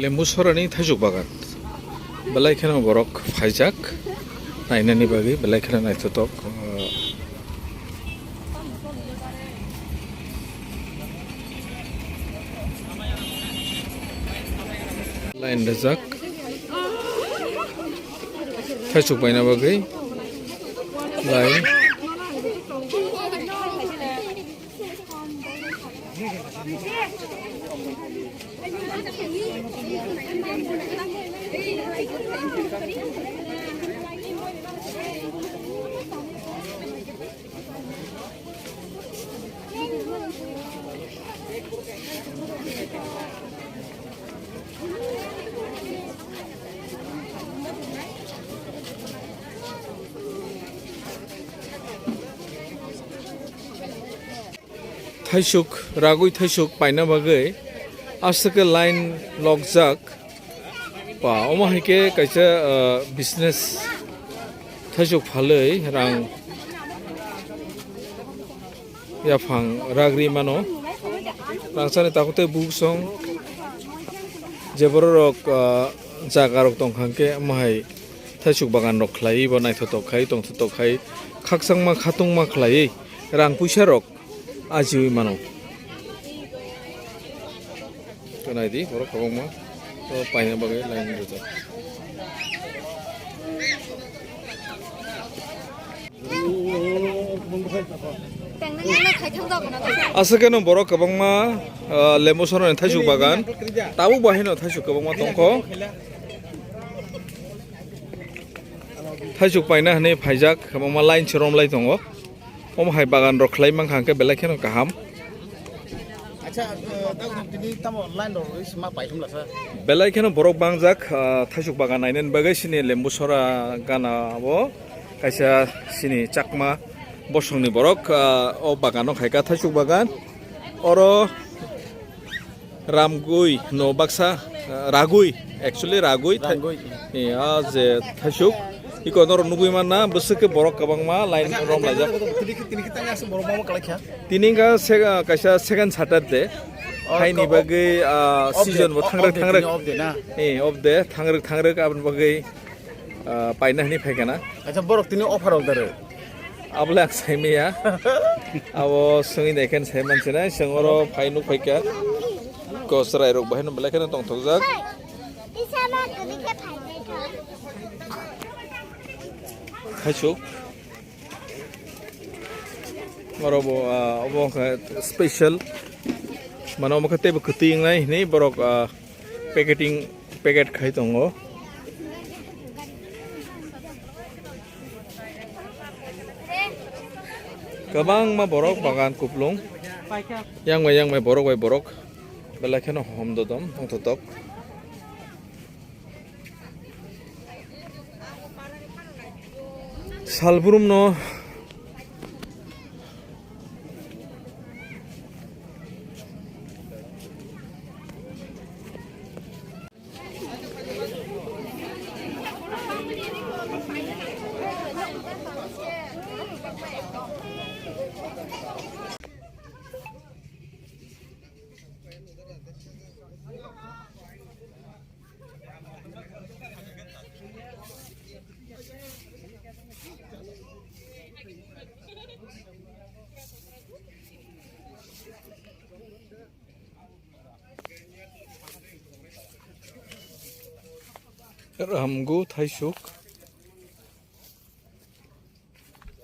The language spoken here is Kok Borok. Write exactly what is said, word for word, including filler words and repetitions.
Lembu sorani thaisuk bagan. Belai kheno borok phaijak nainani bagwi, belai kheno naithotok. Line rijak. Thaisuk paina bagwi line. Thaisuk ragwi thaisuk paina bagwi aswk khe line lokjak. Ba, omo hai khe kaisa, ah, business thaisuk phalwi rang yaphang ragri mano. Rangchakni takhuk tei buksong je bororok, ah, jaga rok tongkha hwnkhe omo hai thaisuk bagan rok khlaiwi bo naithotok khai tongthotok khai khakchangma khatungma khlaiwi rang puisa rok ajiwi mano. Tei nai di, borok kwbangma o paina bagwi line rijak. Aswk khe no borok kwbangma, ah, lembu sorani thaisuk bagan. Tabuk bo haino thaisuk kwbangma tongkho. Thaisuk paina hwnwi phaijak, kwbangma line se romlai tongo. Omo hai bagan rok khlai mankha hwnkhe belai kheno kaham. Acha, eh, tini tamo line rok rwi sima pai hwnla sa. Belai kheno borok bangjak, ah, thaisuk bagan nainani bagwi sini lembu sora gana o kaisa sini chakma bosongni borok, ah, o bagano khaika thaisuk bagan. Oro Ramgui no baksa, ah, ragui, actually ragui, thai- Ragui. Eh, ah, je thaisuk, iko norok nugui manna, bwswk khe borok kwbangma line rom laijak. Tini khe, tini khe tang aswk borok mama kalai kha. Tini wngkha se-, ah, kaisa second Saturday, Oh, haini ko-, bagwi, ah, off day, season bo o-, thangrwk off day, thangrwk. Tini off day na? Eh, off day, thangrwk, thangrwk, aboni bagwi, ah, paina hwnwi phaikha na. Acha, borok tini offer order. Abole ang saimaya. Abo songwi naikhe sai mansinai, song oro phai nuk phaikha. Ko chwrairok bahai no belai kheno tongthokjak. Thaisuk. Oro bo, ah, obo wngkha special. Mano omo khe teibo kwtwi wngnai hinwi borok, ah, packeting, packet khai tongo. Kwbangma borok bagan kuplung. Yang bai yang bai borok bai borok. Belai kheno hom dodom tongthotok. Salbrum no. Ramgu thaisuk.